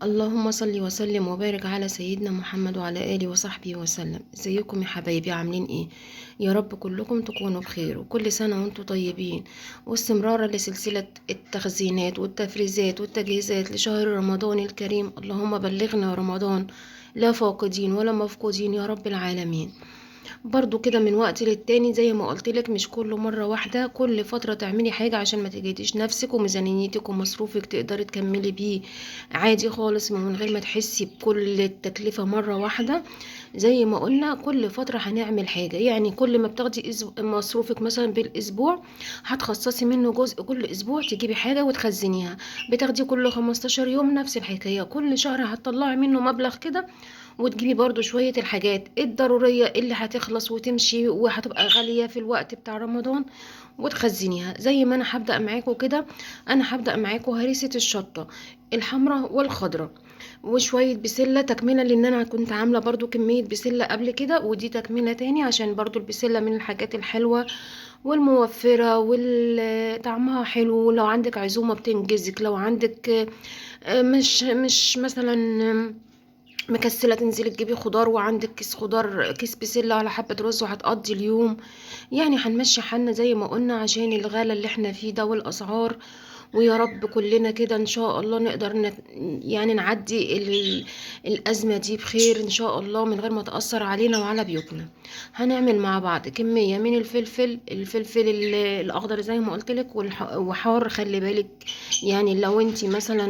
اللهم صل وسلم وبارك على سيدنا محمد وعلى آله وصحبه وسلم. ازيكم يا حبايبي؟ عاملين ايه؟ يا رب كلكم تكونوا بخير، وكل سنة وانتم طيبين. واستمرارا لسلسلة التخزينات والتفريزات والتجهيزات لشهر رمضان الكريم، اللهم بلغنا رمضان لا فاقدين ولا مفقودين يا رب العالمين. برضو كده من وقت للتاني زي ما قلت لك، مش كل مرة واحدة، كل فترة تعملي حاجة عشان ما تجهديش نفسك وميزانيتك ومصروفك تقدري تكملي بيه عادي خالص من غير ما تحسي بكل التكلفة مرة واحدة. زي ما قلنا كل فترة هنعمل حاجة، يعني كل ما بتاخدي مصروفك مثلا بالأسبوع هتخصصي منه جزء كل أسبوع تجيبي حاجة وتخزنيها، بتاخدي كل 15 يوم نفس الحكاية، كل شهر هتطلعي منه مبلغ كده وتجيبي برضو شوية الحاجات الضرورية اللي هتخلص وتمشي وهتبقى غالية في الوقت بتاع رمضان وتخزنيها. زي ما انا هبدأ معاكم كده، انا هبدأ معاكم هريسة الشطة الحمراء والخضراء وشوية بسلة تكملة، لان انا كنت عاملة برضو كمية بسلة قبل كده، ودي تكملة تاني عشان برضو البسلة من الحاجات الحلوة والموفرة وطعمها حلو، ولو عندك عزومة بتنجزك، لو عندك مش مثلا مكسلة تنزلي تجيبي خضار وعندك كيس خضار، كيس بسلة على حبة رز وهتقضي اليوم. يعني هنمشي حالنا زي ما قلنا عشان الغلا اللي احنا فيه ده والأسعار، ويا رب كلنا كده ان شاء الله نقدر يعني نعدي الأزمة دي بخير ان شاء الله من غير ما تأثر علينا وعلى بيوتنا. هنعمل مع بعض كمية من الفلفل، الفلفل الأخضر زي ما قلت لك، وحار، خلي بالك، يعني لو انتي مثلا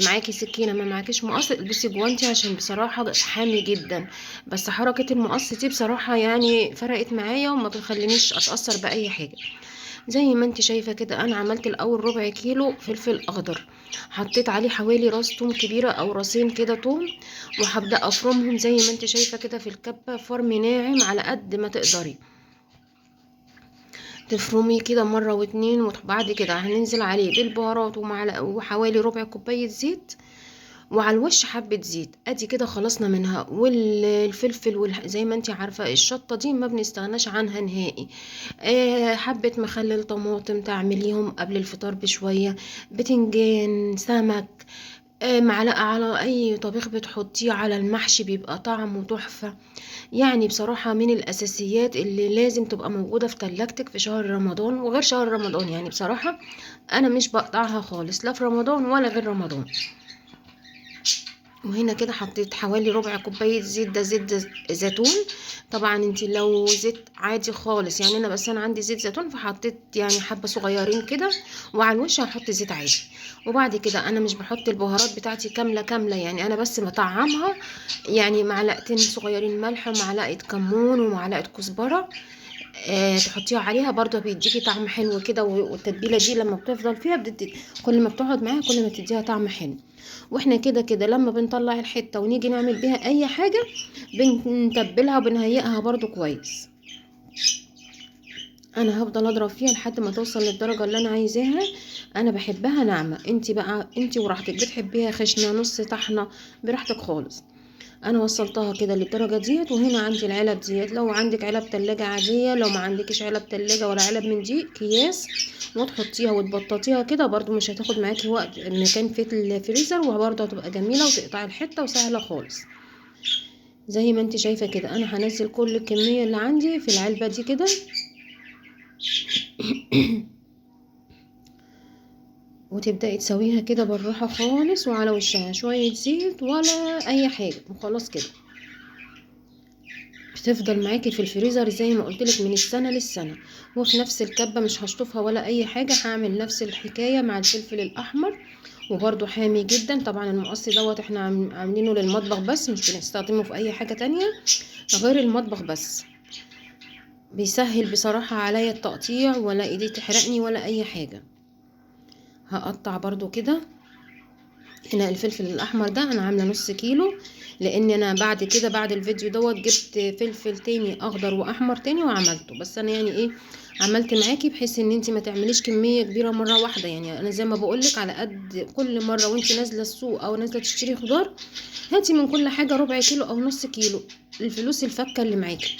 معاكي سكينة ما معاكيش مقص البسي جوانتي عشان بصراحة حامي جدا، بس حركة المقص دي بصراحة يعني فرقت معايا وما بتخلينيش اتأثر بأي حاجة. زي ما انت شايفة كده انا عملت الاول ربع كيلو فلفل اخضر، حطيت عليه حوالي راس توم كبيرة او راسين كده توم، وهبدأ افرمهم زي ما انت شايفة كده في الكبة، فرم ناعم على قد ما تقدري تفرمي كده مرة واتنين. وبعد كده هننزل عليه بالبهارات وحوالي ربع كوباية زيت، وعلى الوش حبة زيت. ادي كده خلصنا منها. والفلفل زي ما انتي عارفة الشطة دي ما بنستغناش عنها نهائي. حبة مخلل طماطم تعمليهم قبل الفطار بشوية، بتنجان، سمك، معلقة على اي طبيخ بتحطيه على المحشي بيبقى طعمه تحفة. يعني بصراحة من الاساسيات اللي لازم تبقى موجودة في تلاجتك في شهر رمضان وغير شهر رمضان. يعني بصراحة انا مش بقطعها خالص لا في رمضان ولا غير رمضان. وهنا كده حطيت حوالي ربع كوباية زيت، ده زيت زيتون، طبعا انت لو زيت عادي خالص، يعني انا بس انا عندي زيت زيتون فحطيت يعني حبة صغيرين كده، وعلى الوش هحط زيت عادي. وبعد كده انا مش بحط البهارات بتاعتي كاملة كاملة، يعني انا بس بطعمها، يعني معلقتين صغيرين ملح ومعلقة كمون ومعلقة كزبرة، تحطيها عليها برضه بيديكي طعم حلو كده. والتتبيله دي لما بتفضل فيها بتدي، كل ما بتقعد معاها كل ما بتديها طعم حلو. واحنا كده كده لما بنطلع الحته ونيجي نعمل بيها اي حاجه بنتبلها وبنهيئها برضو كويس. انا هفضل اضرب فيها لحد ما توصل للدرجه اللي انا عايزاها. انا بحبها ناعمه، انتي بقى انتي وراحتك، بتحبيها خشنه نص طحنه براحتك خالص. انا وصلتها كده للدرجه ديت. وهنا عندي العلب ديت، لو عندك علب تلاجة عاديه، لو ما عندكيش علب تلاجة ولا علب من دي اكياس، وتحطيها وتبططيها كده برضو مش هتاخد معاكي وقت مكان في الفريزر، وبرضو هتبقى جميله وتقطعي الحته وسهله خالص. زي ما انت شايفه كده انا هنزل كل الكميه اللي عندي في العلبه دي كده، وتبداي تسويها كده بالراحه خالص، وعلى وشها شويه زيت ولا اي حاجه وخلاص كده. بتفضل معاكي في الفريزر زي ما قلتلك من السنه للسنه. وفي نفس الكبه مش هشطفها ولا اي حاجه، هعمل نفس الحكايه مع الفلفل الاحمر، وبرده حامي جدا. طبعا المقص دوت احنا عاملينه للمطبخ بس، مش بنستخدمه في اي حاجه تانية غير المطبخ بس. بيسهل بصراحه عليا التقطيع، ولا ايدي تحرقني ولا اي حاجه. هقطع برضو كده هنا الفلفل الاحمر ده انا عامله نص كيلو، لان انا بعد كده بعد الفيديو دوت جبت فلفل تاني اخضر واحمر تاني وعملته، بس انا يعني ايه عملت معاكي بحيث ان انتي ما تعمليش كميه كبيره مره واحده. يعني انا زي ما بقولك على قد كل مره وانتي نازله السوق او نازله تشتري خضار هاتي من كل حاجه ربع كيلو او نص كيلو، الفلوس الفكه اللي معاكي.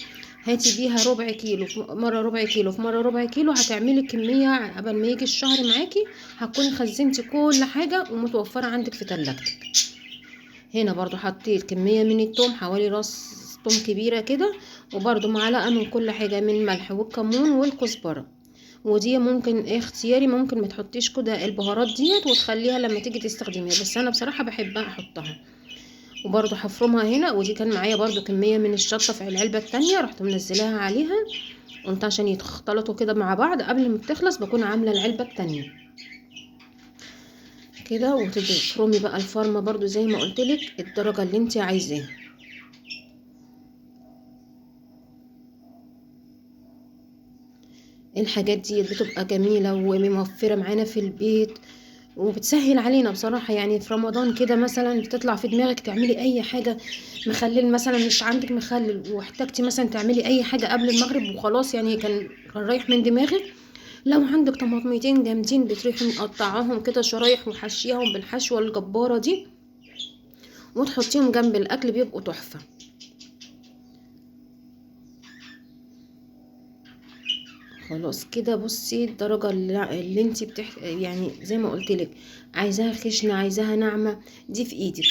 هاتي بيها ربع كيلو في مرة، ربع كيلو في مرة، ربع كيلو، هتعملي كمية قبل ما يجي الشهر معاكي، هتكوني خزنتي كل حاجة ومتوفره عندك في تلاجتك. هنا برضو حطيت كمية من التوم، حوالي راس توم كبيرة كده، وبرضو معلقه من كل حاجة، من ملح والكمون والكزبره. ودي ممكن اختياري، ممكن ما تحطيش كده البهارات ديت وتخليها لما تيجي تستخدميها، بس انا بصراحة بحبها احطها. وبرضو هفرمها هنا. ودي كان معايا برضو كمية من الشطه في العلبة التانية، رحت منزلاها عليها، قلت عشان يتخلطوا كده مع بعض قبل ما بتخلص بكون عامله العلبة التانية كده. وتفرمي بقى الفرمه برضو زي ما قلتلك الدرجة اللي انت عايزاها. الحاجات دي بتبقى جميلة وموفره معانا في البيت، وبتسهل علينا بصراحة. يعني في رمضان كده مثلا بتطلع في دماغك تعملي اي حاجة، مخلل مثلا مش عندك مخلل، واحتاجتي مثلا تعملي اي حاجة قبل المغرب وخلاص، يعني كان رايح من دماغك. لو عندك طماطميتين جامدين بتروحي مقطعاهم كده شرايح وحشيهم بالحشوه الجبارة دي وتحطيهم جنب الاكل، بيبقوا تحفة. خلاص كده بصي الدرجة اللي انتي يعني زي ما قلتلك عايزاها خشنه عايزاها ناعمة، دي في ايدك.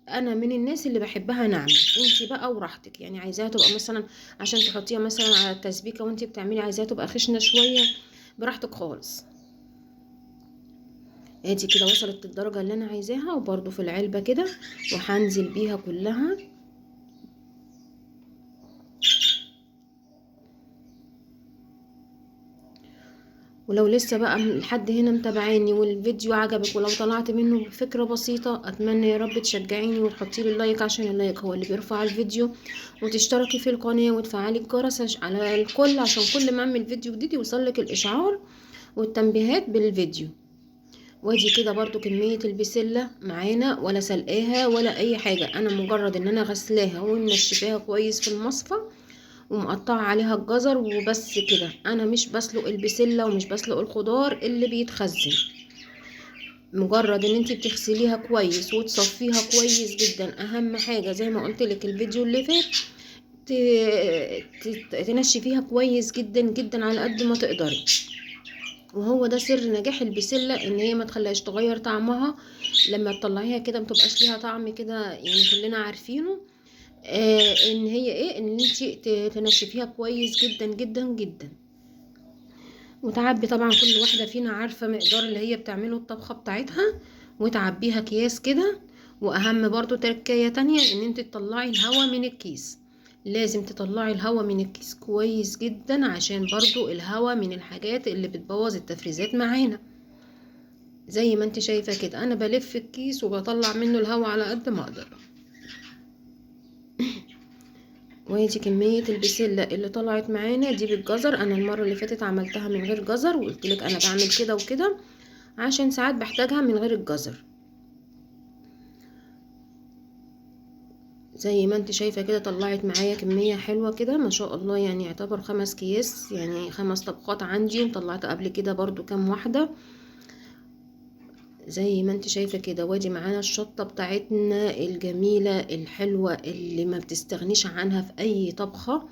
انا من الناس اللي بحبها ناعمة، انتي بقى وراحتك. يعني عايزاها تبقى مثلا عشان تحطيها مثلا على التسبيكه وانتي بتعملي، عايزاها تبقى خشنه شوية، براحتك خالص. ادي كده وصلت للدرجة اللي انا عايزاها، وبرده في العلبة كده وهنزل بيها كلها. ولو لسه بقى لحد هنا متابعاني والفيديو عجبك، ولو طلعت منه بفكرة بسيطة، اتمنى يا رب تشجعيني وتحطي لي ال like، عشان ال like هو اللي بيرفع الفيديو، وتشتركي في القناة وتفعلي الجرس على الكل، عشان كل ما اعمل فيديو جديد يوصلك الاشعار والتنبيهات بالفيديو. وادي كده برضو كمية البسلة معانا، ولا سلقاها ولا اي حاجة، انا مجرد ان انا غسلاها ومنشفاها كويس في المصفى ومقطعه عليها الجزر وبس كده. انا مش بسلق البسله ومش بسلق الخضار اللي بيتخزن، مجرد ان انتي بتغسليها كويس وتصفيها كويس جدا. اهم حاجة زي ما قلت لك الفيديو اللي فات تنشفيها كويس جدا جدا على قد ما تقدري. وهو ده سر نجاح البسله، ان هي ما تخليهاش تغير طعمها لما تطلعيها كده، ما تبقاش ليها طعم كده، يعني كلنا عارفينه. ان هي ايه، ان انت تنشفيها كويس جدا جدا جدا. وتعبي طبعا كل واحدة فينا عارفه مقدار اللي هي بتعمله الطبخة بتاعتها، وتعبيها اكياس كده. واهم برضو تركايه تانية، ان انت تطلعي الهواء من الكيس، لازم تطلعي الهواء من الكيس كويس جدا، عشان برضو الهواء من الحاجات اللي بتبوظ التفريزات معانا. زي ما انت شايفه كده انا بلف الكيس وبطلع منه الهواء على قد ما اقدر. وادي كمية البسلة اللي طلعت معانا دي بالجزر. انا المرة اللي فاتت عملتها من غير جزر، وقلت لك انا بعمل كده وكده عشان ساعات بحتاجها من غير الجزر. زي ما انت شايفة كده طلعت معايا كمية حلوة كده ما شاء الله، يعني يعتبر 5 اكياس، يعني 5 طبقات عندي، وطلعت قبل كده برضو كام واحدة زي ما انت شايفة كده. وادي معانا الشطة بتاعتنا الجميلة الحلوة اللي ما بتستغنيش عنها في اي طبخة،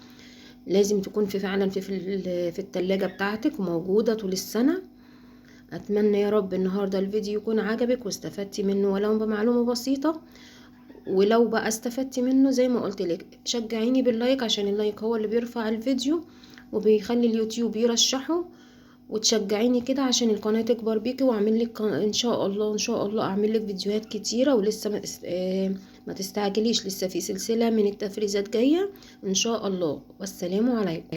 لازم تكون في فعلا في التلاجة بتاعتك وموجودة طول السنة. اتمنى يا رب النهاردة الفيديو يكون عجبك واستفدتي منه ولو بمعلومة بسيطة. ولو بقى استفدتي منه زي ما قلت لك شجعيني بال like، عشان ال like هو اللي بيرفع الفيديو وبيخلي اليوتيوب يرشحه، وتشجعيني كده عشان القناة تكبر بيكي، واعمل لك ان شاء الله ان شاء الله اعمل لك فيديوهات كتيرة. ولسه ما تستعجليش، لسه في سلسلة من التفريزات جاية ان شاء الله. والسلام عليكم.